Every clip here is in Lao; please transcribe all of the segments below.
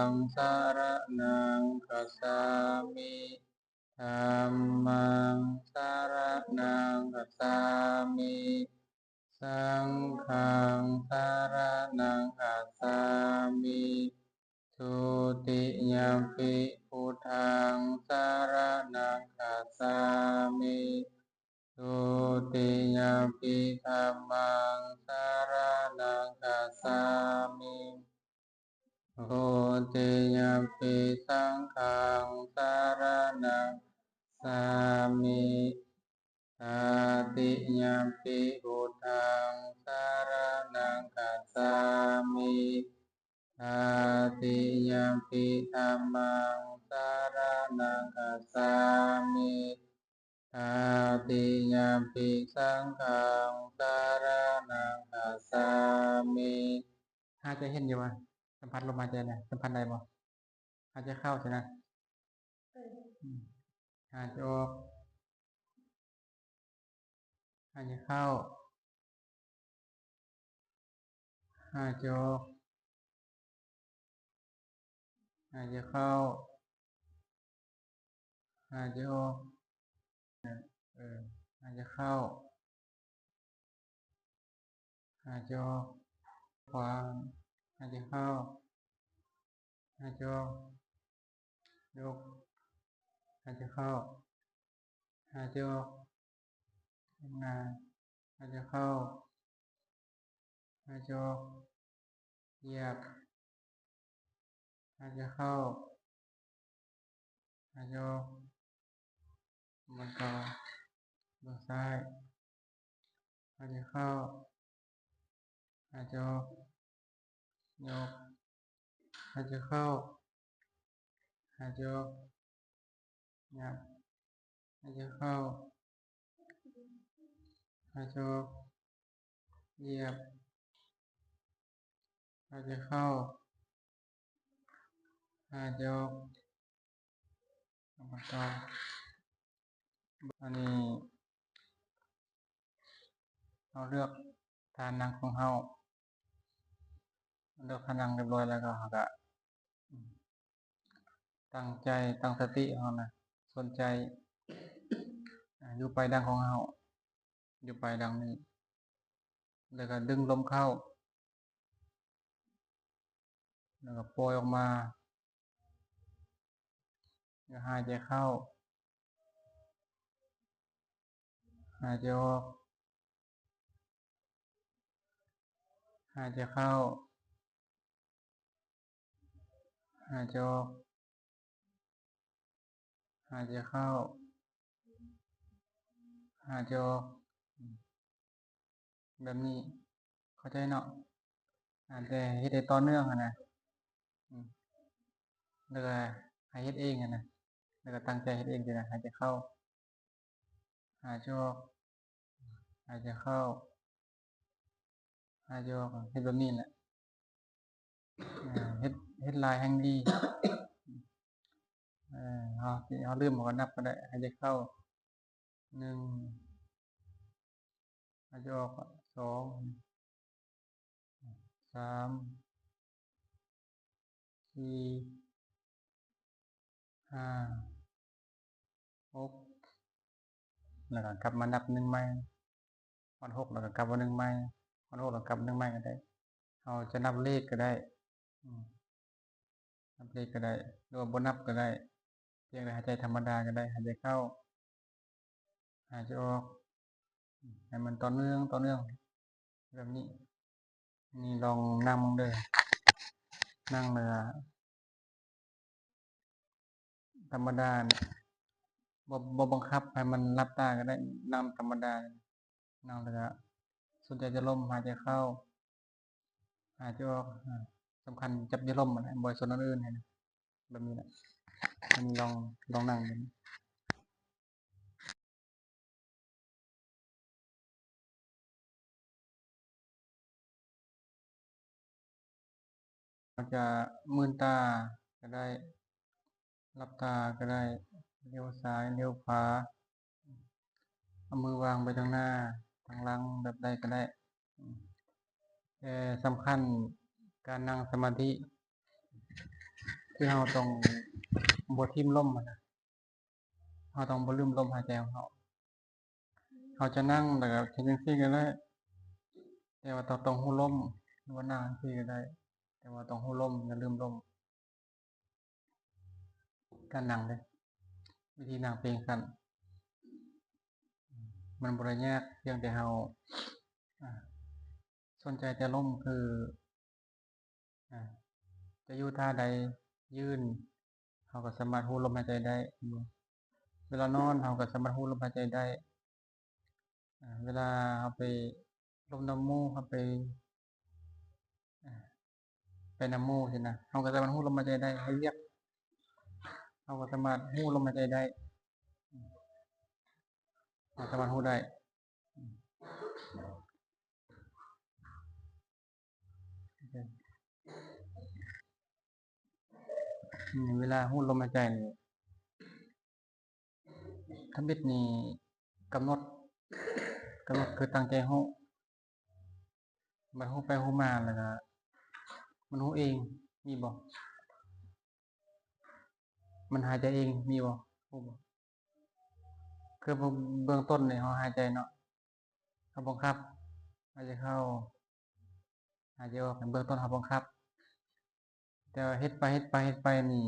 ງສະຣະນັງກັດສາມິ ທຳມັງສະຣະນັງກັດສາມິ ສັງຄັງສະຣະນັງກັດສາມິ ທຸຕິຍະປິ ພຸດທັງສະຣະນັງກັດສາມິ ທຸຕິຍະປິ ທຳມັງສະຣະນັງກັດສາມິ ທຸຕິຍະປິ ສັງຄັງສະຣະນັງກັດສາມິ ຕະຕິຍະປິ ພຸດທັງສະຣະນັງກັດສາມິ ຕະຕິຍະປິ ທຳມັງສະຣະນັງກັດສາມິ ຕະຕິຍະປິ ສັງຄັງສະຣະນັງກັດສາມິ ຫາຍໃຈເຫັນຢູ່ບໍ່? ສຳຜັດລົມຫາຍໃຈນະ ສຳຜັດໄດ້ບໍ່? ຫາຍໃຈເຂົ້າຊີ້ນະ ອືມ ຫາຍໃຈອອກ ຫາຍໃຈເຂົ້າ ຫາຍໃຈອອກ ຫາຍໃຈເຂົ້າ ຫາຍໃຈອອກ ເອີ ຫາຍໃຈເຂົ້າ ຫາຍໃຈອອກ ຂວາ ຫາຍໃຈເຂົ້າ ຫາຍໃຈອອກ ຍົກ ຫາຍໃຈເຂົ້າ ຫາຍໃຈອອກ ໜ້າ ຫາຍໃຈເຂົ້າ ຫາຍໃຈອອກ ຢຽບ ຫາຍໃຈເຂົ້າ ຫາຍໃຈອອກ ມັນກໍເບິ່ງຊ້າຍ ຫາຍໃຈເຂົ້າ ຫາຍໃຈອອກ ຍົກ ຫາຍໃຈເຂົ້າ ຫາຍໃຈອອກ ຫຍັບ ຫາຍໃຈເຂົ້າ ຫາຍໃຈອອກ ຢຽບ ຫາຍໃຈເຂົ້າ ຫາຍໃຈອອກ ເອົາມາຕໍ່ ອັນນີ້ເຮົາເລືອກທ່ານັ່ງຂອງເຮົາ ເລືອກທ່ານັ່ງຮຽບຮ້ອຍແລ້ວກໍເຮົາກໍ ຕັ້ງໃຈ ຕັ້ງສະຕິເຮົານະ ສົນໃຈ ອາ ຢູ່ປາຍດັງຂອງເຮົາ ຢູ່ປາຍດັງນີ້ ແລ້ວກໍດຶງລົມເຂົ້າ ແລ້ວກໍປ່ອຍອອກມາ ແລ້ວຫາຍໃຈເຂົ້າ ຫາຍໃຈອອກ ຫາຍໃຈເຂົ້າ ຫາຍໃຈອອກ ຫາຍໃຈເຂົ້າ ຫາຍໃຈອອກ ແບບນີ້ ເຂົ້າໃຈເນາະ? ອາ ແຕ່ເຮັດໃຫ້ຕໍ່ເນື່ອງຫັ້ນນະ ອືມ ແລ້ວກໍໃຫ້ເຮັດເອງຫັ້ນນະ ແລ້ວກໍຕັ້ງໃຈເຮັດເອງຊີ້ນະ ຫາຍໃຈເຂົ້າ ຫາຍໃຈອອກ ຫາຍໃຈເຂົ້າ ຫາຍໃຈອອກ ເຮັດແບບນີ້ແຫຼະ ເຮັດ ເຮັດຫຼາຍແຮ່ງດີ ເຮົາ ເຮົາລືມ ເຮົາກໍນັບກໍໄດ້ ຫາຍໃຈເຂົ້າ ໜຶ່ງ ຫາຍໃຈອອກ ສອງ ສາມ ສີ່ ຫ້າ ຫົກ ແລ້ວກໍກັບມານັບໜຶ່ງໃໝ່ ຮອດຫົກ ແລ້ວກໍກັບມາໜຶ່ງໃໝ່ ຮອດຫົກ ແລ້ວກັບໜຶ່ງໃໝ່ກໍໄດ້ ເຮົາຈະນັບເລກກໍໄດ້ ອືມ ນັບເລກກໍໄດ້ ຫຼືວ່າບໍ່ນັບກໍໄດ້ ພຽງແຕ່ຫາຍໃຈທຳມະດາກໍໄດ້ ຫາຍໃຈເຂົ້າ ຫາຍໃຈອອກ ໃຫ້ມັນຕໍ່ເນື່ອງ ຕໍ່ເນື່ອງແບບນີ້ ນີ້ລອງນັ່ງເບິ່ງເດີ ນັ່ງແລ້ວ ທຳມະດາ ບໍ່ ບໍ່ບັງຄັບໃຫ້ມັນຫຼັບຕາກໍໄດ້ ນັ່ງທຳມະດາ ນັ່ງແລ້ວກໍສົນໃຈແຕ່ລົມ ຫາຍໃຈເຂົ້າ ຫາຍໃຈອອກ ອາ ສຳຄັນຈັບຢູ່ລົມຫັ້ນແຫຼະ ບໍ່ໃຫ້ສົນອັນອື່ນຫັ້ນນະ ແບບນີ້ແຫຼະ ອັນນີ້ລອງ ລອງນັ່ງເບິ່ງ. ອາດຈະມືນຕາກໍໄດ້ ຫຼັບຕາກໍໄດ້ ລ້ຽວຊ້າຍ ລ້ຽວຂວາ ເອົາມືວາງໄປທາງໜ້າ ທາງຫຼັງ ແບບໃດກໍໄດ້ ແຕ່ສຳຄັນການນັ່ງສະມາທິ ຄືເຮົາຕ້ອງບໍ່ຖິ້ມລົມຫັ້ນນະ, ເຮົາຕ້ອງບໍ່ລືມລົມຫາຍໃຈຂອງເຮົາ. ເຮົາຈະນັ່ງແລ້ວກໍເຮັດຈັ່ງຊີ້ກໍໄດ້, ແຕ່ວ່າຕ້ອງ ຕ້ອງຮູ້ລົມ, ຫຼືວ່ານັ່ງຈັ່ງຊີ້ກໍໄດ້, ແຕ່ວ່າຕ້ອງຮູ້ລົມ, ຢ່າລືມລົມ. ການນັ່ງເດ້, ວິທີນັ່ງເປັນຈັ່ງຊັ້ນ, ມັນບໍ່ໄດ້ຍາກ, ພຽງແຕ່ເຮົາ ອາ ສົນໃຈແຕ່ລົມ ຄື ອາ ຈະຢູ່ທ່າໃດ, ຢືນ, ເຮົາກໍສາມາດຮູ້ລົມຫາຍໃຈໄດ້. ເວລານອນ ເຮົາກໍສາມາດຮູ້ລົມຫາຍໃຈໄດ້. ອາ ເວລາເຮົາໄປລົມນຳໝູ່, ເຮົາໄປ ອາ ໄປນຳໝູ່ຊີ້ນະ, ເຮົາກໍສາມາດຮູ້ລົມຫາຍໃຈໄດ້. ເຮັດວຽກ ເຮົາກໍສາມາດຮູ້ລົມຫາຍໃຈໄດ້, ເຮົາສາມາດຮູ້ໄດ້. ເວລາຮູ້ລົມຫາຍໃຈນີ້ ທຳອິດນີ້ກຳນົດ, ກຳນົດຄືຕັ້ງໃຈຮູ້. ບັດຮູ້ໄປຮູ້ມາແລ້ວກໍມັນຮູ້ເອງ, ມີບໍ່? ມັນຫາຍໃຈເອງ, ມີບໍ່? ຮູ້ບໍ່? ຄືເບື້ອງຕົ້ນນີ້ເຮົາຫາຍໃຈເນາະ, ເຮົາບັງຄັບ, ຫາຍໃຈເຂົ້າ, ຫາຍໃຈອອກ, ເບື້ອງຕົ້ນເຮົາບັງຄັບ. ແຕ່ວ່າເຮັດໄປ ເຮັດໄປ ເຮັດໄປນີ້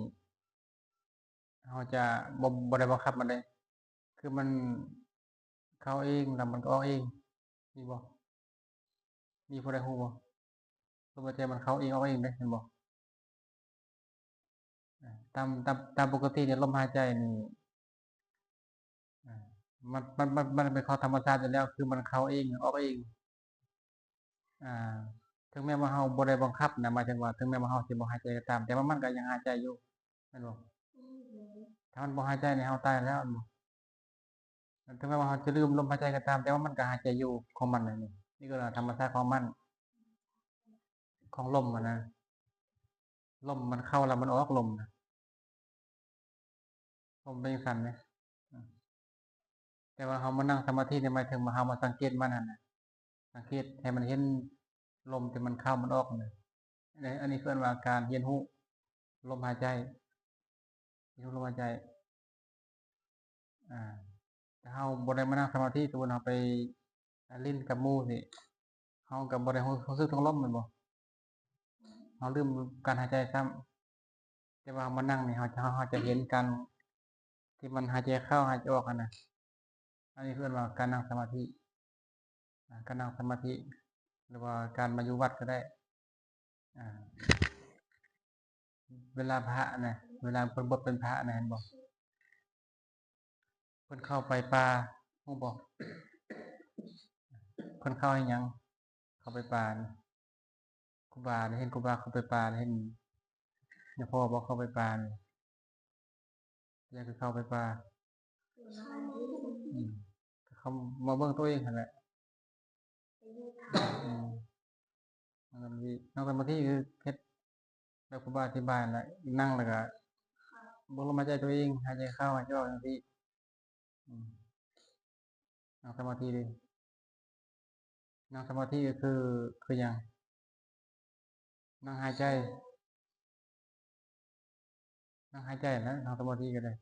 ເຮົາຈະບໍ່ ບໍ່ໄດ້ບັງຄັບມັນເດ້, ຄືມັນເຂົ້າເອງແລ້ວມັນກໍອອກເອງ, ມີບໍ່? ມີຜູ້ໃດຮູ້ບໍ່? ລົມຫາຍໃຈມັນເຂົ້າເອງອອກເອງເດ້, ແມ່ນບໍ່? ອາ ຕາມ ຕາມ ຕາມປົກກະຕິນີ້ ລົມຫາຍໃຈນີ້ ອາ ມັນ ມັນ ມັນ ມັນເປັນຂອງທຳມະຊາດຢູ່ແລ້ວ, ຄືມັນເຂົ້າເອງ ອອກເອງ. ອາ ເຖິງແມ່ນວ່າເຮົາບໍ່ໄດ້ບັງຄັບນະ, ໝາຍເຖິງວ່າເຖິງແມ່ນວ່າເຮົາຊິບໍ່ຫາຍໃຈກໍຕາມ, ແຕ່ວ່າມັນກໍຍັງຫາຍໃຈຢູ່, ແມ່ນບໍ່? ຖ້າມັນບໍ່ຫາຍໃຈນີ້ ເຮົາຕາຍແລ້ວ, ແມ່ນບໍ່? ເຖິງແມ່ນວ່າເຮົາຈະລືມລົມຫາຍໃຈກໍຕາມ, ແຕ່ວ່າມັນກໍຫາຍໃຈຢູ່ຂອງມັນນັ້ນ, ນີ້ກໍທຳມະຊາດຂອງມັນ, ຂອງລົມຫັ້ນນະ. ລົມມັນເຂົ້າແລ້ວມັນອອກ, ລົມນະ ລົມເປັນຈັ່ງຊັ້ນເດ້. ແຕ່ວ່າເຮົາມານັ່ງສະມາທິນີ້ ໝາຍເຖິງວ່າເຮົາມາສັງເກດມັນຫັ້ນນະ, ສັງເກດໃຫ້ມັນເຫັນລົມທີ່ມັນເຂົ້າມັນອອກນະ. ອັນນີ້ ອັນນີ້ເອີ້ນວ່າການຮຽນຮູ້ລົມຫາຍໃຈ, ຮຽນຮູ້ລົມຫາຍໃຈ. ອາ ຖ້າເຮົາບໍ່ໄດ້ມານັ່ງສະມາທິ, ສົມມຸດເຮົາໄປຫຼິ້ນກັບໝູ່ຊີ້, ເຮົາກໍບໍ່ໄດ້ຮູ້ ຮູ້ສຶກເຖິງລົມ, ແມ່ນບໍ່? ເຮົາລືມການຫາຍໃຈຊ້ຳ. ແຕ່ວ່າເຮົາມານັ່ງນີ້ ເຮົາຈະ ເຮົາຈະເຫັນການທີ່ມັນຫາຍໃຈເຂົ້າ ຫາຍໃຈອອກຫັ້ນນະ, ອັນນີ້ເອີ້ນວ່າການນັ່ງສະມາທິ. ອາ ການນັ່ງສະມາທິ ຫຼືວ່າການມາຢູ່ວັດກໍໄດ້. ອາ ເວລາພະນະ ເວລາເພິ່ນບວດເປັນພະນະ ເຫັນບໍ່? ເພິ່ນເຂົ້າໄປປ່າ ຮູ້ບໍ່? ເພິ່ນເຂົ້າເຮັດຫຍັງ? ເຂົ້າໄປປ່ານະ. ຄູບາ ເຫັນຄູບາເຂົ້າໄປປ່າ, ເຫັນ ເຫັນພໍ່ບໍ່ເຂົ້າໄປປ່ານະ? ເປັນຫຍັງຄືເຂົ້າໄປປ່າ? ອືມ ເຂົ້າມາເບິ່ງຕົວເອງຫັ້ນແຫຼະ. ອືມ ນັ່ງສະມາທິ ນັ່ງສະມາທິຄືເຮັດແບບຄູບາອະທິບາຍຫັ້ນແຫຼະ, ນັ່ງແລ້ວກໍເບິ່ງລົມຫາຍໃຈຕົວເອງ, ຫາຍໃຈເຂົ້າ ຫາຍໃຈອອກ ຈັ່ງຊີ້. ອືມ ນັ່ງສະມາທິເດ້. ນັ່ງສະມາທິກໍຄື ຄືຫຍັງ? ນັ່ງຫາຍໃຈ, ນັ່ງຫາຍໃຈນະ, ນັ່ງສະມາທິກໍໄດ້.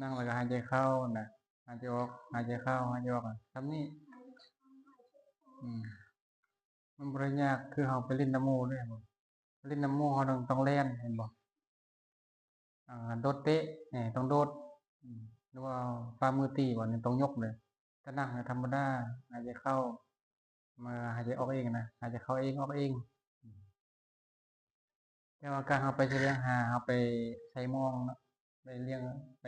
ນັ່ງແລ້ວກໍຫາຍໃຈເຂົ້ານະ, ຫາຍໃຈອອກ, ຫາຍໃຈເຂົ້າ, ຫາຍໃຈອອກ, ສ່ຳນີ້. ອືມ ມັນບໍ່ໄດ້ຍາກ ຄືເຮົາໄປຫຼິ້ນນຳໝູ່ເດ້. ຫຼິ້ນນຳໝູ່ເຮົາຕ້ອງ ຕ້ອງແລ່ນ ເຫັນບໍ່? ອາ ໂດດເຕະ ເອີ ຕ້ອງໂດດ ອືມ ຫຼືວ່າຝ່າມືຕີ ບາດນີ້ຕ້ອງຍົກເລີຍ. ຖ້ານັ່ງທຳມະດາ ຫາຍໃຈເຂົ້າ ມາຫາຍໃຈອອກເອງນະ, ຫາຍໃຈເຂົ້າເອງ ອອກເອງ. ອືມ ແຕ່ວ່າການເຮົາໄປສະແຫວງຫາ, ເຮົາໄປໃສ່ໝອງເນາະ, ໄປລ້ຽງ, ໄປ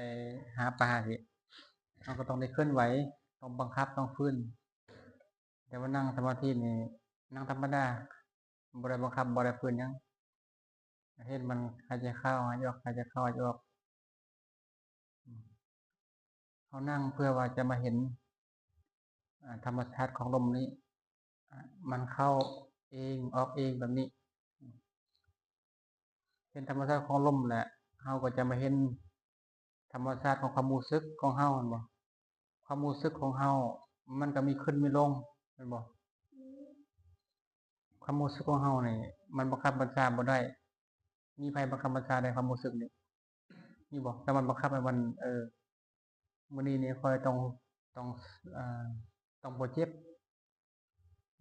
ຫາປາຊີ້, ເຮົາກໍຕ້ອງໄດ້ເຄື່ອນໄຫວ, ຕ້ອງບັງຄັບ, ຕ້ອງຝືນ. ແຕ່ວ່ານັ່ງສະມາທິນີ້ ນັ່ງທຳມະດາ, ບໍ່ໄດ້ບັງຄັບ, ບໍ່ໄດ້ຝືນຫຍັງ. ເຫັນມັນຫາຍໃຈເຂົ້າ, ຫາຍໃຈອອກ, ຫາຍໃຈເຂົ້າ, ຫາຍໃຈອອກ. ເຮົານັ່ງເພື່ອວ່າຈະມາເຫັນ ອາ ທຳມະຊາດຂອງລົມນີ້, ອາ ມັນເຂົ້າເອງ ອອກເອງແບບນີ້. ເຫັນທຳມະຊາດຂອງລົມແລ້ວ ເຮົາກໍຈະມາເຫັນທຳມະຊາດຂອງຄວາມຮູ້ສຶກຂອງເຮົາ, ແມ່ນບໍ່? ຄວາມຮູ້ສຶກຂອງເຮົາ ມັນກໍມີຂຶ້ນມີລົງ, ແມ່ນບໍ່? ຄວາມຮູ້ສຶກຂອງເຮົານີ້ ມັນບັງຄັບບັນຊາບໍ່ໄດ້. ມີໃຜບັງຄັບບັນຊາໄດ້ຄວາມຮູ້ສຶກນີ້? ມີບໍ່? ສາມາດບັງຄັບໃຫ້ມັນ ເອີ ມື້ນີ້ນີ້ຂ້ອຍຕ້ອງ ຕ້ອງ ເອີ ຕ້ອງບໍ່ເຈັບ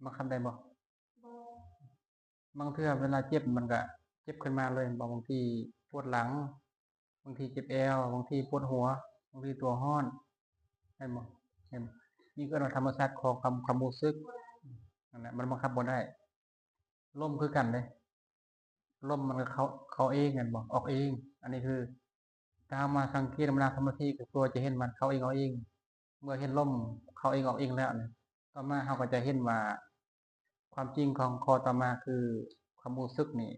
ບັງຄັບໄດ້ບໍ່? ບໍ່. ບາງເທື່ອເວລາເຈັບມັນກະເຈັບຂຶ້ນມາເລີຍ ບາງທີປວດຫຼັງ ບາງທີເຈັບແອວ ບາງທີປວດຫົວ ບາງທີຕົວຮ້ອນ ແມ່ນບໍ່? ແມ່ນ. ນີ້ເອີ້ນວ່າທຳມະຊາດຂອງຄວາມ ຄວາມຮູ້ສຶກ ນັ້ນແຫຼະ ມັນບັງຄັບບໍ່ໄດ້. ລົມຄືກັນເດ້ ລົມມັນກະເຂົ້າ ເຂົ້າເອງແມ່ນບໍ່? ອອກເອງ. ອັນນີ້ຄື ຖ້າເຮົາມາສັງເກດມານັ່ງສະມາທິ ກະຄືວ່າຈະເຫັນມັນເຂົ້າເອງອອກເອງ. ເມື່ອເຫັນລົມເຂົ້າເອງອອກເອງແລ້ວນີ້ ຕໍ່ມາເຮົາກະຈະເຫັນວ່າ ຄວາມຈິງຂອງຂໍ້ຕໍ່ມາຄື ຄວາມຮູ້ສຶກນີ້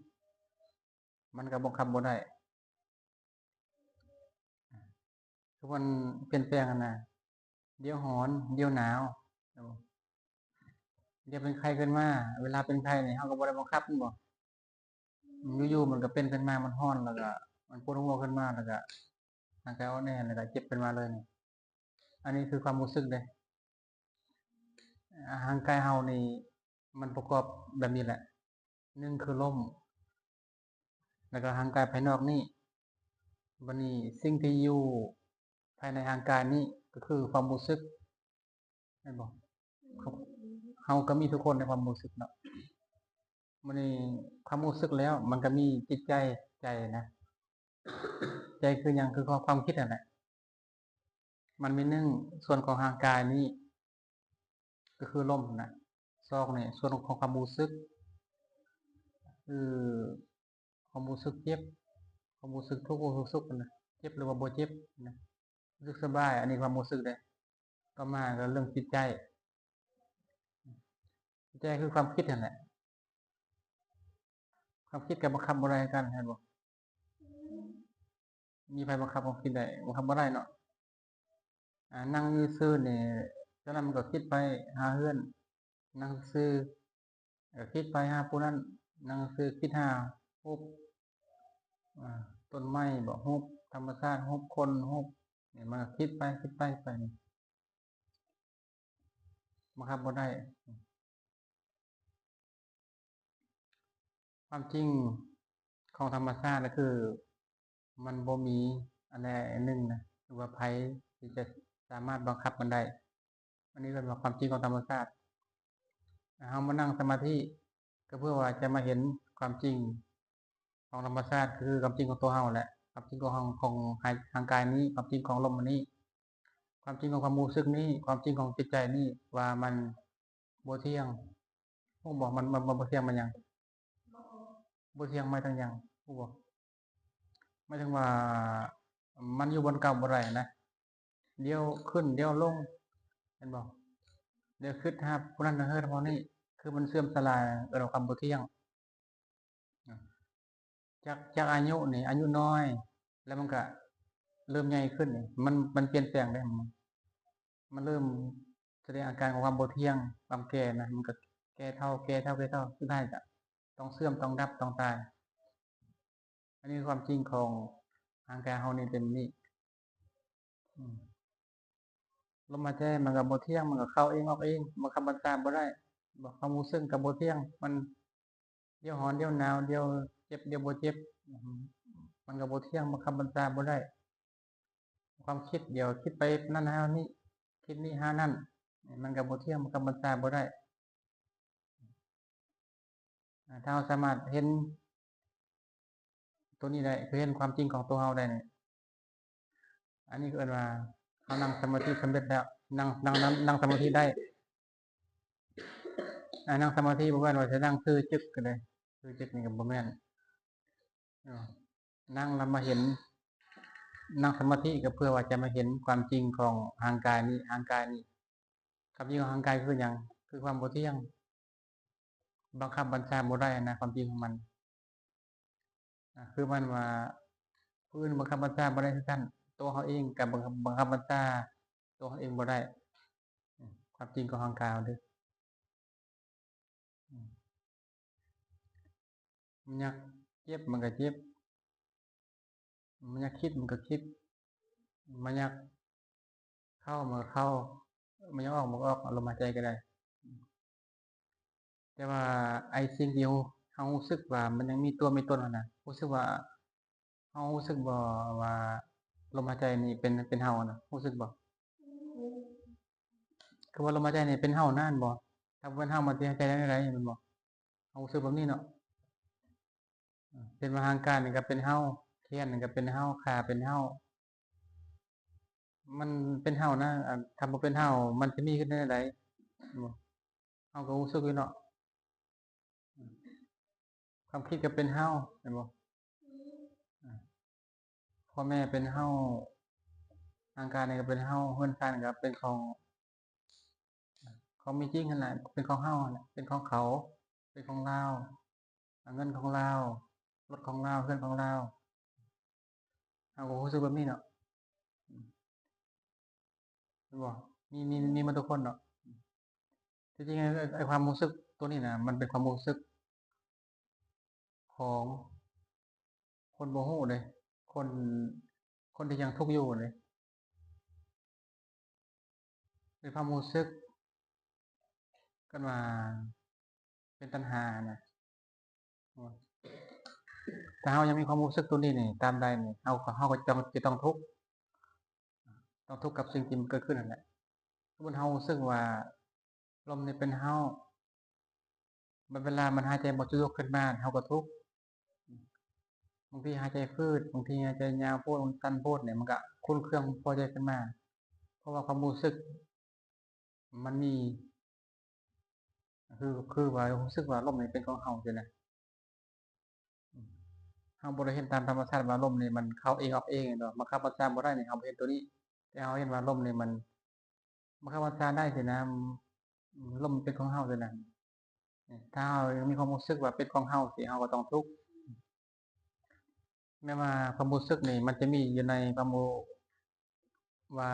ມັນກະບັງຄັບບໍ່ໄດ້ ຄືມັນປ່ຽນແປງຫັ້ນນະ ດຽວຮ້ອນ ດຽວໜາວ ດຽວເປັນໄຂ້ຂຶ້ນມາ. ເວລາເປັນໄຂ້ນີ້ ເຮົາກະບໍ່ໄດ້ບັງຄັບແມ່ນບໍ່? ຢູ່ໆມັນກະເປັນຂຶ້ນມາ ມັນຮ້ອນ ແລ້ວກະມັນປວດຫົວຂຶ້ນມາ ແລ້ວກະຮ່າງກາຍອ່ອນແອ ແລ້ວກະເຈັບຂຶ້ນມາເລີຍນີ້. ອັນນີ້ຄືຄວາມຮູ້ສຶກເດ້. ອ່າ ຮ່າງກາຍເຮົານີ້ມັນປະກອບແບບນີ້ແຫຼະ ໜຶ່ງຄືລົມ ແລ້ວກະຮ່າງກາຍພາຍນອກນີ້. ບາດນີ້ສິ່ງທີ່ຢູ່ພາຍໃນຮ່າງກາຍນີ້ກະຄືຄວາມຮູ້ສຶກ ແມ່ນບໍ່? ເຮົາກະມີທຸກຄົນໃນຄວາມຮູ້ສຶກເນາະ. ບາດນີ້ຄວາມຮູ້ສຶກແລ້ວ ມັນກະມີຈິດໃຈ ໃຈນະ. ໃຈຄືຫຍັງ? ຄືຄວາມ ຄວາມຄິດຫັ້ນແຫຼະ. ມັນມີ ໜຶ່ງ ສ່ວນຂອງຮ່າງກາຍນີ້ ກະຄືລົມຫັ້ນນະ. ສອງນີ້ ສ່ວນຂອງຄວາມຮູ້ສຶກ ຄືຄວາມຮູ້ສຶກເຈັບ ຄວາມຮູ້ສຶກທຸກ ຄວາມຮູ້ສຶກສຸກຫັ້ນນະ ເຈັບ ຫຼືວ່າບໍ່ເຈັບນະ ຮູ້ສຶກສະບາຍ. ອັນນີ້ຄວາມຮູ້ສຶກເດ້. ຕໍ່ມາກະເລື່ອງຈິດໃຈ. ຈິດໃຈຄືຄວາມຄິດຫັ້ນແຫຼະ. ຄວາມຄິດກະບັງຄັບບໍ່ໄດ້ຄືກັນ ແມ່ນບໍ່? ມີໃຜບັງຄັບຄວາມຄິດໄດ້? ບັງຄັບບໍ່ໄດ້ເນາະ. ອ່າ ນັ່ງຢູ່ຊື່ນີ້ ຕອນນັ້ນມັນກະຄິດໄປຫາເຮືອນ ນັ່ງຊື່ ກະຄິດໄປຫາຜູ້ນັ້ນ ນັ່ງຊື່ຄິດຫາຮູບ ອ່າ ຕົ້ນໄມ້ບໍ ຮູບທຳມະຊາດ ຮູບຄົນ ຮູບ ນີ້ ມັນກະຄິດໄປ ຄິດໄປ ໄປນີ້ ບັງຄັບບໍ່ໄດ້. ຄວາມຈິງຂອງທຳມະຊາດກະຄື ມັນບໍ່ມີອັນໃດອັນໜຶ່ງນະ ຫຼືວ່າໃຜທີ່ຈະສາມາດບັງຄັບມັນໄດ້. ອັນນີ້ເອີ້ນວ່າຄວາມຈິງຂອງທຳມະຊາດ. ເຮົາມານັ່ງສະມາທິ ກະເພື່ອວ່າຈະມາເຫັນຄວາມຈິງຂອງທຳມະຊາດ ຄືຄວາມຈິງຂອງຕົວເຮົາແຫຼະ ຄວາມຈິງຂອງ ຂອງຮ່າງກາຍນີ້ ຄວາມຈິງຂອງລົມອັນນີ້ ຄວາມຈິງຂອງຄວາມຮູ້ສຶກນີ້ ຄວາມຈິງຂອງຈິດໃຈນີ້ ວ່າມັນບໍ່ທ່ຽງ. ຮູ້ບໍ່? ມັນ ມັນ ມັນບໍ່ທ່ຽງ ມັນຫຍັງ? ບໍ່ທ່ຽງໝາຍເຖິງຫຍັງ? ຮູ້ບໍ່? ໝາຍເຖິງວ່າມັນຢູ່ບ່ອນເກົ່າບໍ່ໄດ້ນະ ດຽວຂຶ້ນດຽວລົງ ແມ່ນບໍ່? ດຽວຄຶດຫາຜູ້ນັ້ນເຮີດຜູ້ນີ້ ຄືມັນເສື່ອມສະຫຼາຍ ເອີ້ນວ່າຄວາມບໍ່ທ່ຽງ. ຈາກ ຈາກອາຍຸນີ້ ອາຍຸນ້ອຍ ແລ້ວມັນກະເລີ່ມໃຫຍ່ຂຶ້ນ ມັນ ມັນປ່ຽນແປງເດ້ ມັນເລີ່ມສະແດງອາການຂອງຄວາມບໍ່ທ່ຽງ ຄວາມແກ່ນະ ມັນກະແກ່ເຖົ້າ ແກ່ເຖົ້າ ແກ່ເຖົ້າ ສຸດທ້າຍກະຕ້ອງເສື່ອມ ຕ້ອງດັບ ຕ້ອງຕາຍ. ອັນນີ້ຄວາມຈິງຂອງຮ່າງກາຍເຮົານີ້ເປັນແບບນີ້. ອືມ ລົມຫາຍໃຈມັນກະບໍ່ທ່ຽງ ມັນກະເຂົ້າເອງອອກເອງ ບັງຄັບບັນຊາບໍ່ໄດ້. ຄວາມຮູ້ສຶກກະບໍ່ທ່ຽງ ມັນດຽວຮ້ອນດຽວໜາວ ດຽວເຈັບດຽວບໍ່ເຈັບ ມັນກະບໍ່ທ່ຽງ ບັງຄັບບັນຊາບໍ່ໄດ້. ຄວາມຄິດ ດຽວຄິດໄປນັ້ນຫານີ້ ຄິດນີ້ຫານັ້ນ ມັນກະບໍ່ທ່ຽງ ບັງຄັບບັນຊາບໍ່ໄດ້. ອາ ຖ້າເຮົາສາມາດເຫັນໂຕນີ້ໄດ້ ຄືເຫັນຄວາມຈິງຂອງໂຕເຮົາໄດ້ນີ້ ອັນນີ້ເອີ້ນວ່າເຮົານັ່ງສະມາທິສຳເລັດແລ້ວ ນັ່ງ ນັ່ງ ນັ່ງ ນັ່ງສະມາທິໄດ້. ອາ ນັ່ງສະມາທິບໍ່ແມ່ນວ່າຈະນັ່ງຊື່ຈຶກກະໄດ້ ຊື່ຈຶກນີ້ກະບໍ່ແມ່ນ. ນັ່ງແລ້ວມາເຫັນ ນັ່ງສະມາທິກະເພື່ອວ່າຈະມາເຫັນຄວາມຈິງຂອງຮ່າງກາຍນີ້ ຮ່າງກາຍນີ້ ຄວາມຈິງຂອງຮ່າງກາຍຄືຫຍັງ? ຄືຄວາມບໍ່ທ່ຽງ ບັງຄັບບັນຊາບໍ່ໄດ້ນະ ຄວາມຈິງຂອງມັນ. ອາ ຄືມັນວ່າຜູ້ອື່ນບັງຄັບບັນຊາບໍ່ໄດ້ຄືກັນ ໂຕເຮົາເອງກະບັງ ບັງຄັບບັນຊາໂຕເຮົາເອງບໍ່ໄດ້. ຄວາມຈິງຂອງຮ່າງກາຍເຮົາເດ້ ມັນຢາກເຈັບມັນກະເຈັບ ມັນຢາກຄິດມັນກະຄິດ ມັນຢາກເຂົ້າມັນກະເຂົ້າ ມັນຢາກອອກມັນກະອອກ ອາລົມຫາຍໃຈກະໄດ້. ແຕ່ວ່າໄອ້ສິ່ງທີ່ເຮົາ ເຮົາຮູ້ສຶກວ່າມັນຍັງມີຕົວມີຕົນຫັ້ນນະ ຮູ້ສຶກວ່າ ເຮົາຮູ້ສຶກບໍ່ວ່າລົມຫາຍໃຈນີ້ເປັນ ເປັນເຮົານະ ຮູ້ສຶກບໍ່? ຄືວ່າລົມຫາຍໃຈນີ້ເປັນເຮົານະ ແມ່ນບໍ່? ຖ້າບໍ່ເປັນເຮົາມັນຊິຫາຍໃຈໄດ້ແນວໃດ ແມ່ນບໍ່? ເຮົາຮູ້ສຶກແບບນີ້ເນາະ ເຊັ່ນວ່າຮ່າງກາຍນີ້ກໍເປັນເຮົາ ແຂນນີ້ກໍເປັນເຮົາ ຂາເປັນເຮົາ ມັນເປັນເຮົານະ ອັນ ຖ້າບໍ່ເປັນເຮົາມັນຊິມີຂຶ້ນໄດ້ແນວໃດ? ແມ່ນບໍ່? ເຮົາກໍຮູ້ສຶກຢູ່ເນາະ ຄວາມຄິດກໍເປັນເຮົາ ແມ່ນບໍ່? ອາ ພໍ່ແມ່ເປັນເຮົາ ຮ່າງກາຍນີ້ກໍເປັນເຮົາ ເຮືອນຊານກໍເປັນຂອງ ຂອງມີຈິງຫັ້ນແຫຼະ ເປັນຂອງເຮົາຫັ້ນແຫຼະ ເປັນຂອງເຂົາ ເປັນຂອງລາວ ເງິນຂອງລາວ ລົດຂອງລາວ ເຮືອນຂອງລາວ ເຮົາກໍຮູ້ສຶກແບບນີ້ເນາະ ແມ່ນບໍ່? ມີ ມີ ມີໝົດທຸກຄົນເນາະ ທີ່ຈິງ ໄອ້ ໄອ້ຄວາມຮູ້ສຶກຕົວນີ້ນະ ມັນເປັນຄວາມຮູ້ສຶກຂອງຄົນບໍ່ຮູ້ເດ້ ຄົນ ຄົນທີ່ຍັງທຸກຢູ່ເດ້ ເປັນຄວາມຮູ້ສຶກ ເອີ້ນວ່າເປັນຕັນຫານະ ຖ້າເຮົາຍັງມີຄວາມຮູ້ສຶກຕົວນີ້ນີ້ ຕາມໃດນີ້ ເຮົາ ເຮົາກໍຕ້ອງ ຈະຕ້ອງທຸກ ຕ້ອງທຸກກັບສິ່ງທີ່ມັນເກີດຂຶ້ນນັ້ນແຫຼະ ສົມມຸດເຮົາຮູ້ສຶກວ່າລົມນີ້ເປັນເຮົາ ບັດເວລາມັນຫາຍໃຈບໍ່ສະດວກຂຶ້ນມາ ເຮົາກໍທຸກ ບາງທີຫາຍໃຈຝືດ ບາງທີຫາຍໃຈຍາວໂພດ ມັນຕັນໂພດນີ້ ມັນກໍຂຸ່ນເຄືອງບໍ່ພໍໃຈຂຶ້ນມາ ເພາະວ່າຄວາມຮູ້ສຶກມັນມີ ຄື ຄືວ່າຮູ້ສຶກວ່າລົມນີ້ເປັນຂອງເຮົາຊີ້ນະ ເຮົາບໍ່ໄດ້ເຫັນຕາມທຳມະຊາດວ່າລົມນີ້ມັນເຂົ້າເອງອອກເອງ ແມ່ນບໍ່? ບັງຄັບບັນຊາບໍ່ໄດ້ນີ້ ເຮົາບໍ່ເຫັນຕົວນີ້ ແຕ່ເຮົາເຫັນວ່າລົມນີ້ມັນບັງຄັບບັນຊາໄດ້ຊີ້ນະ ລົມເປັນຂອງເຮົາຊີ້ນະ ຖ້າເຮົາຍັງມີຄວາມຮູ້ສຶກວ່າເປັນຂອງເຮົາຊີ້ ເຮົາກໍຕ້ອງທຸກ ແມ່ນວ່າຄວາມຮູ້ສຶກນີ້ມັນຈະມີຢູ່ໃນຄວາມຮູ້ ວ່າ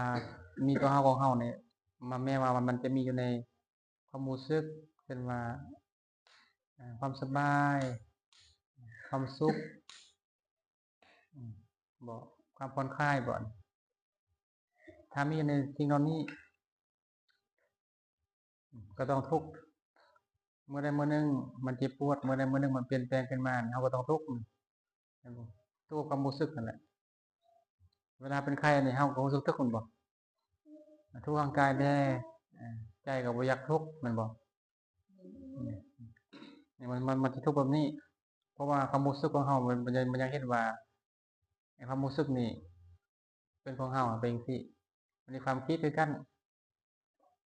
ມີຕົວເຮົາຂອງເຮົານີ້ ມັນແມ່ນວ່າມັນຈະມີຢູ່ໃນຄວາມຮູ້ສຶກ ເຊັ່ນວ່າ ເອີ ຄວາມສະບາຍ ຄວາມສຸກ ອາ ບໍ່ ຄວາມຜ່ອນຄາຍບໍ່ ຖ້າມີຢູ່ໃນສິ່ງເຫຼົ່ານີ້ ກໍຕ້ອງທຸກ ມື້ໃດມື້ໜຶ່ງມັນເຈັບປວດ ມື້ໃດມື້ໜຶ່ງມັນປ່ຽນແປງຂຶ້ນມາ ເຮົາກໍຕ້ອງທຸກ ເຫັນບໍ່? ທຸກກັບຄວາມຮູ້ສຶກຫັ້ນແຫຼະ ເວລາເປັນໄຂ້ນີ້ ເຮົາກໍຮູ້ສຶກທຸກແມ່ນບໍ່? ທຸກຮ່າງກາຍແດ່ ໃຈກໍບໍ່ຢາກທຸກແມ່ນບໍ່? ນີ້ ນີ້ມັນ ມັນ ມັນຊິທຸກແບບນີ້ ເພາະວ່າຄວາມຮູ້ສຶກຂອງເຮົາ ມັນ ມັນຍັງ ມັນຍັງເຫັນວ່າ ໃນຄວາມຮູ້ສຶກນີ້ເປັນຂອງເຮົາ ເປັນຈັ່ງຊີ້ ມັນມີຄວາມຄິດຄືກັນ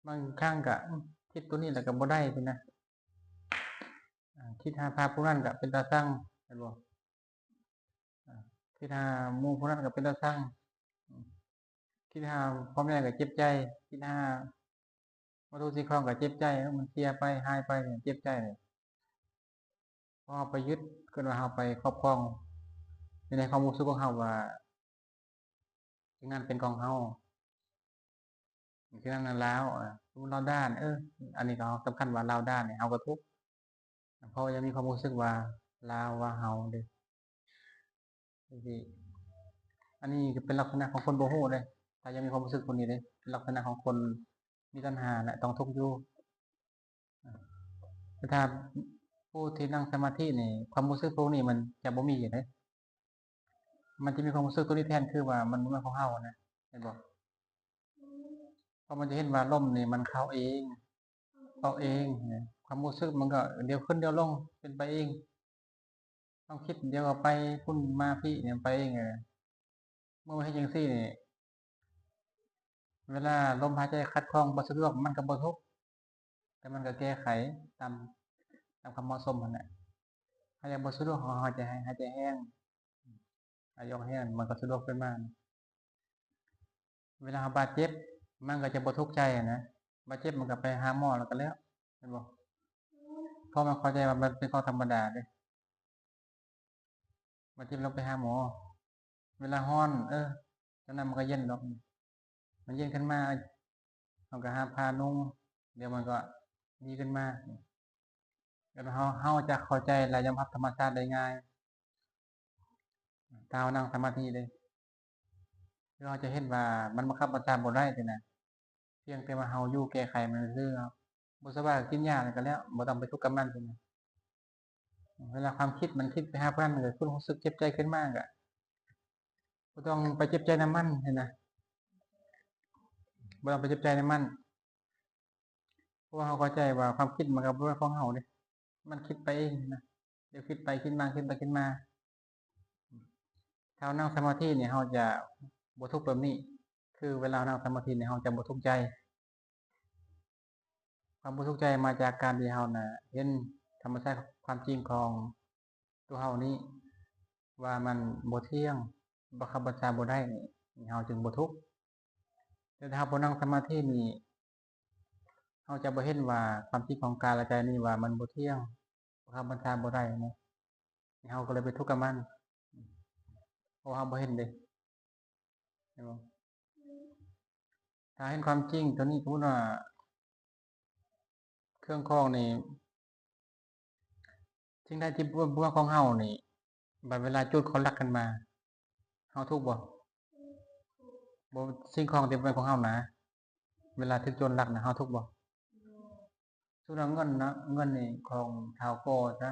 ບາງຄັ້ງກໍ ອືມ ຄິດຕົວນີ້ແລ້ວກໍບໍ່ໄດ້ຊີ້ນະ ອາ ຄິດຫາພະຜູ້ນັ້ນກໍເປັນຕາຊັງ ແມ່ນບໍ່? ອາ ຄິດຫາໝູ່ຜູ້ນັ້ນກໍເປັນຕາຊັງ ອາ ຄິດຫາພໍ່ແມ່ກໍເຈັບໃຈ ຄິດຫາ ວັດຖຸສິ່ງຂອງກໍເຈັບໃຈ ເອີ ມັນເສຍໄປ ຫາຍໄປ ເຈັບໃຈ. ເພາະເຮົາໄປຍຶດ ເກີດວ່າເຮົາໄປຄອບຄອງຢູ່ໃນຄວາມຮູ້ສຶກຂອງເຮົາວ່າ ສິ່ງນັ້ນເປັນຂອງເຮົາ ສິ່ງນັ້ນລາວ ອາ ສົມມຸດລາວດ້ານ ເອີ ອັນນີ້ກໍສຳຄັນວ່າລາວດ້ານນີ້ ເຮົາກໍທຸກ ເພາະວ່າຍັງມີຄວາມຮູ້ສຶກວ່າລາວວ່າເຮົາເດ້ ຈັ່ງຊີ້ ອັນນີ້ກໍເປັນລັກສະນະຂອງຄົນບໍ່ຮູ້ເດ້ ຖ້າຍັງມີຄວາມຮູ້ສຶກພວກນີ້ເດ້ ເປັນລັກສະນະຂອງຄົນມີຕັນຫາ ແລະ ຕ້ອງທຸກຢູ່ ແຕ່ຖ້າຜູ້ທີ່ນັ່ງສະມາທິນີ້ ຄວາມຮູ້ສຶກພວກນີ້ມັນຈະບໍ່ມີເດ້ ມັນຈະມີຄວາມຮູ້ສຶກຕົວນີ້ແທນ ຄືວ່າມັນບໍ່ແມ່ນຂອງເຮົານະ ເຫັນບໍ່? ເພາະມັນຈະເຫັນວ່າລົມນີ້ມັນເຂົ້າເອງ ອອກເອງ ຄວາມຮູ້ສຶກມັນກໍດຽວຂຶ້ນດຽວລົງ ເປັນໄປເອງ ຄວາມຄິດດຽວກໍໄປພຸ້ນມາພີ້ນີ້ ໄປເອງ ເອີ ເມື່ອມັນເຮັດຈັ່ງຊີ້ນີ້ ເວລາລົມຫາຍໃຈຂັດຂ້ອງບໍ່ສະດວກ ມັນກໍບໍ່ທຸກ ແຕ່ມັນກໍແກ້ໄຂຕາມ ຕາມຄວາມເໝາະສົມຫັ້ນແຫຼະ ຫາຍໃຈບໍ່ສະດວກ ເຮົາຫາຍໃຈ ຫາຍໃຈແຮງ ຫາຍໃຈອອກແຮງ ມັນກໍສະດວກຂຶ້ນມາ ເວລາເຮົາບາດເຈັບ ມັນກໍຈະບໍ່ທຸກໃຈຫັ້ນນະ ບາດເຈັບມັນກໍໄປຫາໝໍແລ້ວກໍແລ້ວ ແມ່ນບໍ່? ເພາະມັນເຂົ້າໃຈວ່າມັນເປັນຂອງທຳມະດາເດ້ ບາດເຈັບລາວໄປຫາໝໍ ເວລາຮ້ອນ ເອີ ຕອນນັ້ນມັນກໍເຢັນດອກ ມັນເຢັນຂຶ້ນມາ ເຮົາກໍຫາຜ້ານຸ່ງ ດຽວມັນກໍດີຂຶ້ນມາ ແລ້ວເຮົາ ເຮົາຈະເຂົ້າໃຈ ແລະ ຍອມຮັບທຳມະຊາດໄດ້ງ່າຍ ຖ້າເຮົານັ່ງສະມາທິເດ້ ຄືເຮົາຈະເຫັນວ່າມັນບັງຄັບບັນຊາບໍ່ໄດ້ຊີ້ນະ ພຽງແຕ່ວ່າເຮົາຢູ່ແກ້ໄຂມັນຊື່ໆ ບໍ່ສະບາຍກໍກິນຢາແລ້ວກໍແລ້ວ ບໍ່ຕ້ອງໄປທຸກກັບມັນ. ເວລາຄວາມຄິດມັນຄິດໄປຫາຜູ້ນັ້ນ ກໍຄວາມຮູ້ສຶກເຈັບໃຈຂຶ້ນມາ ກໍບໍ່ຕ້ອງໄປເຈັບໃຈນຳມັນຫັ້ນນະ ບໍ່ຕ້ອງໄປເຈັບໃຈນຳມັນ. ເພາະວ່າເຮົາເຂົ້າໃຈວ່າຄວາມຄິດມັນກໍບໍ່ແມ່ນຂອງເຮົາເດ້ ມັນຄິດໄປເອງນະ ດຽວຄິດໄປຄິດມາ ຄິດໄປຄິດມາ. ຖ້າເຮົານັ່ງສະມາທິນີ້ ເຮົາຈະບໍ່ທຸກແບບນີ້ ຄືເວລາເຮົານັ່ງສະມາທິນີ້ ເຮົາຈະບໍ່ທຸກໃຈ. ຄວາມບໍ່ທຸກໃຈມາຈາກການທີ່ເຮົານະເຫັນທຳມະຊາດຄວາມຈິງຂອງຕົວເຮົານີ້ ວ່າມັນບໍ່ທ່ຽງ ບັງຄັບບັນຊາບໍ່ໄດ້ນີ້ ເຮົາຈຶ່ງບໍ່ທຸກ. ແຕ່ຖ້າເຮົາບໍ່ນັ່ງສະມາທິນີ້ ເຮົາຈະບໍ່ເຫັນວ່າຄວາມຈິງຂອງກາຍ ແລະ ໃຈນີ້ວ່າມັນບໍ່ທ່ຽງ ບັງຄັບບັນຊາບໍ່ໄດ້ນະ ເຮົາກໍເລີຍໄປທຸກກັບມັນ ເພາະເຮົາບໍ່ເຫັນເດ້ ເຫັນບໍ່? ຖ້າເຫັນຄວາມຈິງຕົວນີ້ ສົມມຸດວ່າເຄື່ອງຂອງນີ້ ສິ່ງໃດທີ່ບໍ່ແມ່ນຂອງເຮົານີ້ ບັດເວລາໂຈນເຂົາລັກຂຶ້ນມາ ເຮົາທຸກບໍ່? ບໍ່ ສິ່ງຂອງທີ່ບໍ່ແມ່ນຂອງເຮົານະ ເວລາຖືກໂຈນລັກນະ ເຮົາທຸກບໍ່? ສົມມຸດວ່າເງິນນະ ເງິນນີ້ຂອງທ້າວກໍຊະ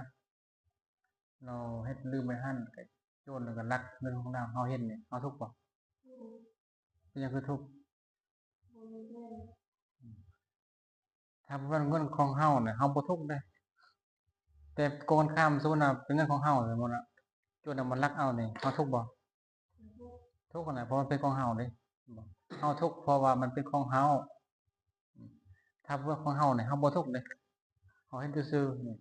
ລາວເຮັດລືມໄວ້ຫັ້ນ ກໍໂຈນກໍລັກເງິນຂອງລາວ ເຮົາເຫັນນີ້ ເຮົາທຸກບໍ່? ເປັນຫຍັງຄືທຸກ? ຖ້າເປັນເງິນຂອງເຮົານະ ເຮົາບໍ່ທຸກເດ້. ແຕ່ກົງກັນຂ້າມ ສົມມຸດວ່າເປັນເງິນຂອງເຮົາ ສົມມຸດວ່າໂຈນນະມາລັກເອົານີ້ ເຮົາທຸກບໍ່? ທຸກຫັ້ນແຫຼະ ເພາະມັນເປັນຂອງເຮົາເດ້ ເຮົາທຸກເພາະວ່າມັນເປັນຂອງເຮົາ. ຖ້າບໍ່ແມ່ນຂອງເຮົານີ້ ເຮົາບໍ່ທຸກເດ້ ເຮົາເຫັນຊື່ໆນີ້.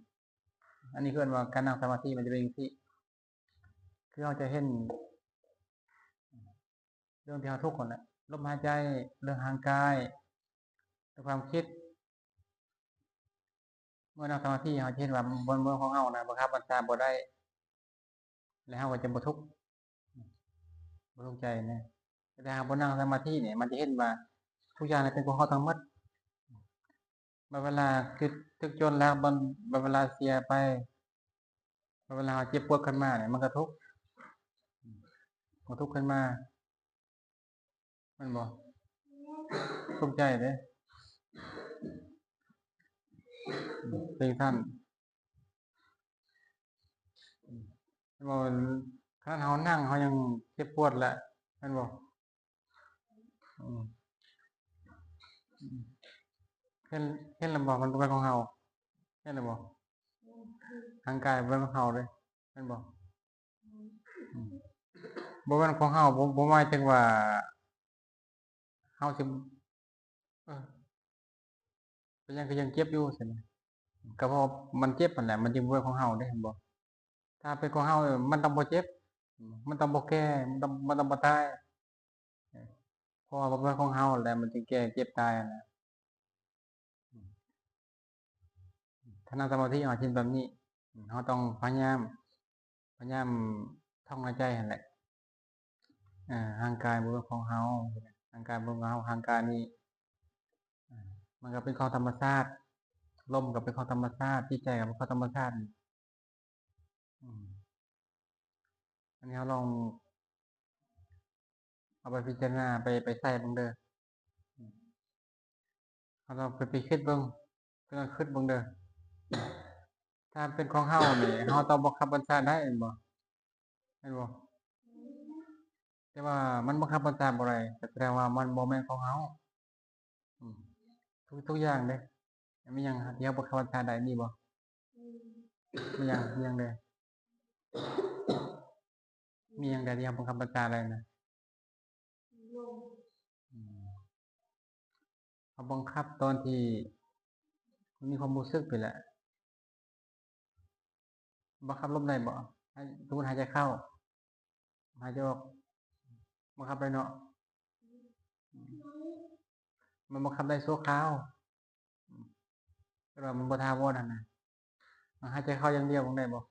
ອັນນີ້ເອີ້ນວ່າການນັ່ງສະມາທິ ມັນຈະເປັນຈັ່ງຊີ້ ຄືເຮົາຈະເຫັນເລື່ອງທີ່ເຮົາທຸກຫັ້ນແຫຼະ ລົມຫາຍໃຈ ເລື່ອງຮ່າງກາຍ ເລື່ອງຄວາມຄິດ. ເມື່ອນັ່ງສະມາທິ ເຮົາຈະເຫັນວ່າມັນບໍ່ແມ່ນຂອງເຮົານະ ບັງຄັບບັນຊາບໍ່ໄດ້ ແລະ ເຮົາກໍຈະບໍ່ທຸກ ບໍ່ທຸກໃຈນະ. ແຕ່ຖ້າເຮົາບໍ່ນັ່ງສະມາທິນີ້ ມັນຈະເຫັນວ່າທຸກຢ່າງນີ້ເປັນຂອງເຮົາທັງໝົດ. ບັດເວລາຖືກ ຖືກໂຈນລັກ ບັດ ບັດເວລາເສຍໄປ ບັດເວລາເຮົາເຈັບປວດຂຶ້ນມານີ້ ມັນກໍທຸກ ມັນທຸກຂຶ້ນມາ ແມ່ນບໍ່? ທຸກໃຈເດ້ ເປັນຊັ້ນ ແມ່ນບໍ່? ຂະໜາດເຮົານັ່ງ ເຮົາຍັງເຈັບປວດແຫຼະ ແມ່ນບໍ່? ອືມ ເຫັນ ເຫັນແລ້ວບໍ່? ມັນບໍ່ແມ່ນຂອງເຮົາ ເຫັນແລ້ວບໍ່? ຮ່າງກາຍບໍ່ແມ່ນຂອງເຮົາເດ້ ແມ່ນບໍ່? ອືມ ບໍ່ແມ່ນຂອງເຮົາ ບໍ່ ບໍ່ໝາຍເຖິງວ່າເຮົາຊິ ເອີ ເປັນຫຍັງຄືຍັງເຈັບຢູ່ຊັ້ນນະ? ກໍເພາະມັນເຈັບຫັ້ນແຫຼະ ມັນຈຶ່ງບໍ່ແມ່ນຂອງເຮົາເດ້ ເຫັນບໍ່? ຖ້າເປັນຂອງເຮົາ ມັນຕ້ອງບໍ່ເຈັບ ມັນຕ້ອງບໍ່ແກ່ ມັນຕ້ອງ ມັນຕ້ອງບໍ່ຕາຍ ເພາະວ່າມັນເປັນຂອງເຮົາແຫຼະ ມັນຈຶ່ງແກ່ເຈັບຕາຍຫັ້ນນະ. ຖ້ານັ່ງສະມາທິ ເຮົາເຮັດແບບນີ້ ເຮົາຕ້ອງພະຍາຍາມ ພະຍາຍາມທ່ອງໃນໃຈຫັ້ນແຫຼະ ເອີ ຮ່າງກາຍບໍ່ແມ່ນຂອງເຮົາ ຮ່າງກາຍບໍ່ແມ່ນຂອງເຮົາ ຮ່າງກາຍນີ້ ເອີ ມັນກໍເປັນຂອງທຳມະຊາດ ລົມກໍເປັນຂອງທຳມະຊາດ ຈິດໃຈກໍເປັນຂອງທຳມະຊາດ. ອືມ ອັນນີ້ເຮົາລອງເອົາໄປພິຈາລະນາ ໄປ ໄປໃສ່ເບິ່ງເດີ ເຮົາລອງໄປ ໄປຄິດເບິ່ງ ໄປຄິດເບິ່ງເດີ. ຖ້າເປັນຂອງເຮົານີ້ ເຮົາຕ້ອງບັງຄັບບັນຊາໄດ້ ແມ່ນບໍ່? ແມ່ນບໍ່? ແຕ່ວ່າມັນບັງຄັບບັນຊາບໍ່ໄດ້ ກໍສະແດງວ່າມັນບໍ່ແມ່ນຂອງເຮົາ. ອືມ ທຸກ ທຸກຢ່າງເດ້ ມີຫຍັງທີ່ເຮົາບັງຄັບບັນຊາໄດ້ ມີບໍ່? ມີຫຍັງ ມີຫຍັງແດ່? ມີຫຍັງແດ່ທີ່ເຮົາບັງຄັບບັນຊາໄດ້ນະ? ອືມ ເຮົາບັງຄັບຕອນທີ່ມີຄວາມຮູ້ສຶກນີ້ແຫຼະ. ບັງຄັບລົມໄດ້ບໍ່? ໃຫ້ ສົມມຸດຫາຍໃຈເຂົ້າ ຫາຍໃຈອອກ ບັງຄັບໄດ້ເນາະ. ມັນບັງຄັບໄດ້ຊົ່ວຄາວ ແຕ່ວ່າມັນບໍ່ຖາວອນຫັ້ນນະ. ຫາຍໃຈເຂົ້າຢ່າງດຽວ ບັງໄດ້ບໍ່?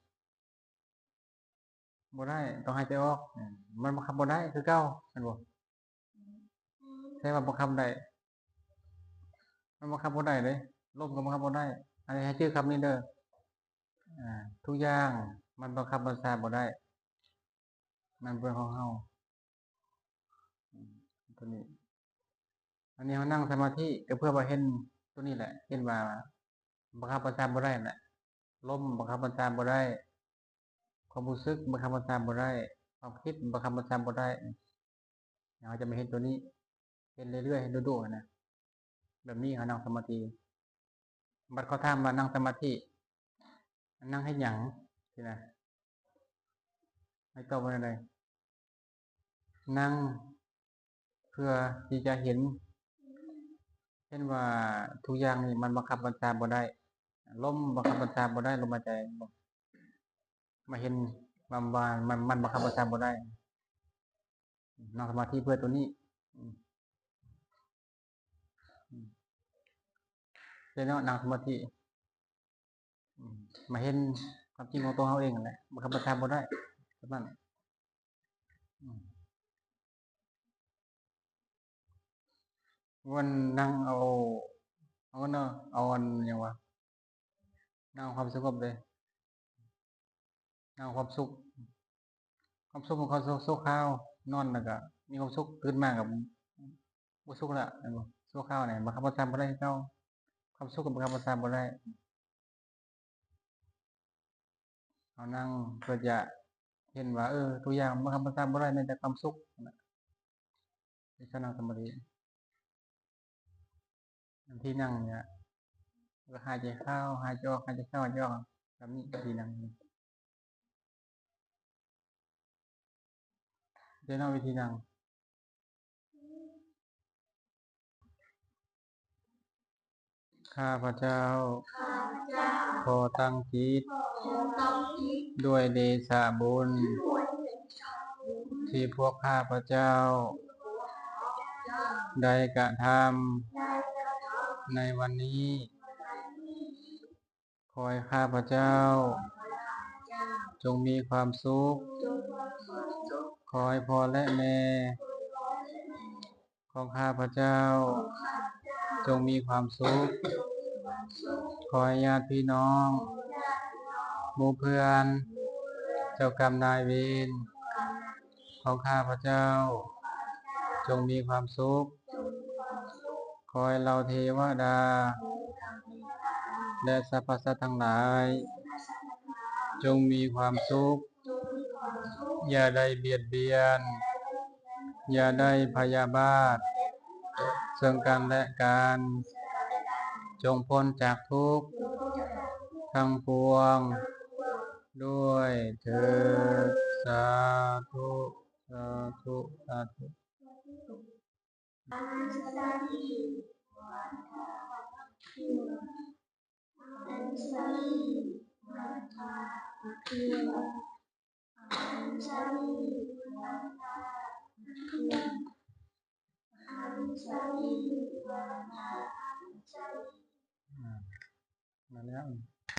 ບໍ່ໄດ້ ຕ້ອງຫາຍໃຈອອກ. ມັນບັງຄັບບໍ່ໄດ້ຄືເກົ່າ ແມ່ນບໍ່? ໃຊ່ວ່າບັງຄັບໄດ້? ມັນບັງຄັບບໍ່ໄດ້ເດ້ ລົມກໍບັງຄັບບໍ່ໄດ້. ອັນນີ້ໃຫ້ຈື່ຄຳນີ້ເດີ ອາ ທຸກຢ່າງມັນບັງຄັບບັນຊາບໍ່ໄດ້ ມັນບໍ່ແມ່ນຂອງເຮົາ. ອືມ ຕົວນີ້ ອັນນີ້ເຮົານັ່ງສະມາທິກໍເພື່ອວ່າເຫັນ ຕົວນີ້ແຫຼະ ເຫັນວ່າບັງຄັບບັນຊາບໍ່ໄດ້ແຫຼະ, ລົມບັງຄັບບັນຊາບໍ່ໄດ້, ຄວາມຮູ້ສຶກບັງຄັບບັນຊາບໍ່ໄດ້, ຄວາມຄິດບັງຄັບບັນຊາບໍ່ໄດ້. ເຮົາຈະມາເຮັດຕົວນີ້ ເຮັດເລື້ອຍໆ ເຮັດດຸໆ ຫັ້ນນະ, ແບບນີ້ເຮົານັ່ງສະມາທິ. ບັດເຂົາຖາມວ່ານັ່ງສະມາທິ ນັ່ງເຮັດຫຍັງ? ຊີ້ນະ, ໃຫ້ຕອບວ່າແນວໃດ? ນັ່ງເພື່ອທີ່ຈະເຫັນ ເຫັນວ່າທຸກຢ່າງນີ້ມັນບັງຄັບບັນຊາບໍ່ໄດ້, ລົມບັງຄັບບັນຊາບໍ່ໄດ້, ລົມຫາຍໃຈ ມາເຫັນວ່າ ວ່າມັນ ມັນບັງຄັບບັນຊາບໍ່ໄດ້. ນັ່ງສະມາທິເພື່ອຕົວນີ້. ອືມ ອືມ ເຈົ້າເນາະ, ນັ່ງສະມາທິ ອືມ ມາເຫັນຄວາມຈິງຂອງຕົວເຮົາເອງຫັ້ນແຫຼະ, ບັງຄັບບັນຊາບໍ່ໄດ້ ແບບນັ້ນ. ອືມ ວັນນັ່ງເອົາ ເອົາເນາະ ເອົາອັນຫຍັງວະ ນັ່ງເອົາຄວາມສະຫງົບເດ້, ນັ່ງເອົາຄວາມສຸກ, ຄວາມສຸກຂອງເຂົາຊົ່ວຄາວ, ນອນແລ້ວກະມີຄວາມສຸກ, ຕື່ນມາກະບໍ່ສຸກລະ, ແມ່ນບໍ່? ຊົ່ວຄາວນີ້ບັງຄັບບັນຊາບໍ່ໄດ້ຄືເກົ່າ, ຄວາມສຸກກະບັງຄັບບັນຊາບໍ່ໄດ້. ເຮົານັ່ງເພື່ອຈະເຫັນວ່າ ເອີ ທຸກຢ່າງບັງຄັບບັນຊາບໍ່ໄດ້, ແມ່ນແຕ່ຄວາມສຸກນະ, ເຮັດສະນັ່ງສະມາທິ. ອັນທີ່ນັ່ງນີ້ລະ ກະຫາຍໃຈເຂົ້າ ຫາຍໃຈອອກ, ຫາຍໃຈເຂົ້າ ຫາຍໃຈອອກ, ແບບນີ້ທີ່ນັ່ງ. ເຈົ້າເນາະ ວິທີນັ່ງ. ຂ້າພະເຈົ້າ ຂໍຕັ້ງຈິດ ດ້ວຍເດຊະບຸນ ທີ່ພວກຂ້າພະເຈົ້າ ໄດ້ກະທຳ ໃນວັນນີ້. ຂໍໃຫ້ຂ້າພະເຈົ້າ ຈົ່ງມີຄວາມສຸກ, ຂໍໃຫ້ພໍ່ ແລະ ແມ່ຂອງຂ້າພະເຈົ້າ ຈົ່ງມີຄວາມສຸກ, ຂໍໃຫ້ຍາດພີ່ນ້ອງ ໝູ່ເພື່ອນ ເຈົ້າກຳນາຍເວນ ຂອງຂ້າພະເຈົ້າ ຈົ່ງມີຄວາມສຸກ. ຂໍໃຫ້ເຫຼົ່າເທວະດາ ແລະ ສັບພະສັດທັງຫຼາຍ ຈົ່ງມີຄວາມສຸກ, ຢ່າໄດ້ບຽດບຽນ, ຢ່າໄດ້ພະຍາບາດເຊິ່ງກັນ ແລະ ກັນ, ຈົ່ງພົ້ນຈາກທຸກທັງປວງ ດ້ວຍເທີ້ນ. ສາທຸ ສາທຸ ສາທຸ.